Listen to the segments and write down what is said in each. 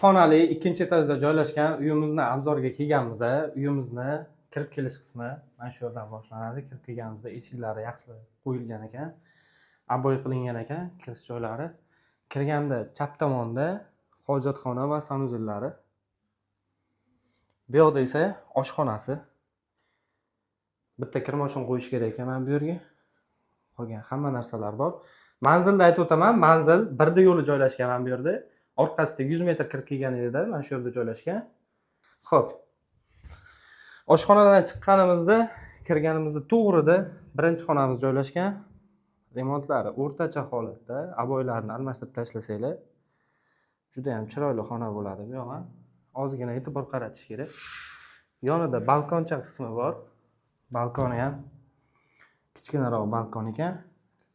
Xonali, ikkinchi etajda joylashgan uyimizni обзор ga kelganmiz. Uyimizni kirib kelish qismi mana shu yerdan boshlanadi. Kirib kelganimizda eshiklari yaxshilab qo'yilgan ekan, обой qilingan ekan kirish joylari. Kirganda chap tomonda hojatxona va санузел lari, bu yoqda esa oshxonasi. Bitta kirmoshin qo'yish kerak ekan mana bu yerga. Qolgan hamma narsalar bor. Manzilni aytib o'taman. Manzil Birdi yo'li joylashgan mana bu yerda. Orqasida 100 metr kirib kelganingizda mana shu yerda joylashgan. Ho'p, oshxonadan chiqqanimizda, kirganimizda to'g'rida birinchi xonamiz joylashgan. Remontlari o'rtacha holatda, обой larni almashtirib tashlasanglar, judayam chiroyli xona bo'ladi. Bu yoq ham ozgina e'tibor qaratish kerak. Yonida balkoncha qismi bor. Balkoni ham kichkinaroq balkon ekan,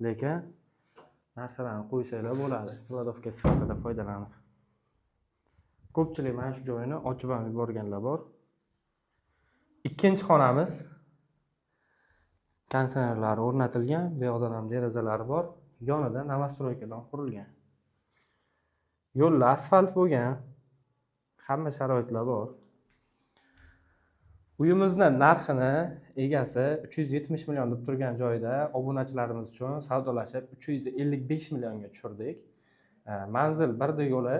lekin narsalarni qo'ysanglar bo'ladi, кладовка sifatida foydalanib. Ko'pchilik mana shu joyini ochib ham yuborganlar bor. Ikkinchi xonamiz, konditsionerlari o'rnatilgan, bu yoqdan ham derazalari bor. Yonida новостройка dan qurilgan. Yo'llar asfalt bo'lgan, hamma sharoitlar bor. Uyimizni narxini egasi 370 million deb turgan joyda obunachilarimiz uchun savdolashib, 355 millionga tushirdik. Manzil Birdi yo'li,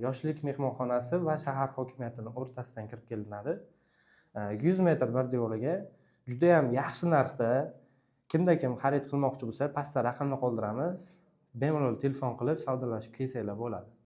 Yoshlik mehmonxonasi va shahar hokimiyatini o'rtasidan kirib kelinadi. 100 metr Birdi yo'liga judayam yaxshi narxda. Kimda kim xarid qilmoqchi bo'lsa, pastda raqamni qoldiramiz, bemalol telefon qilib, savdolashib kelsanglar bo'ladi.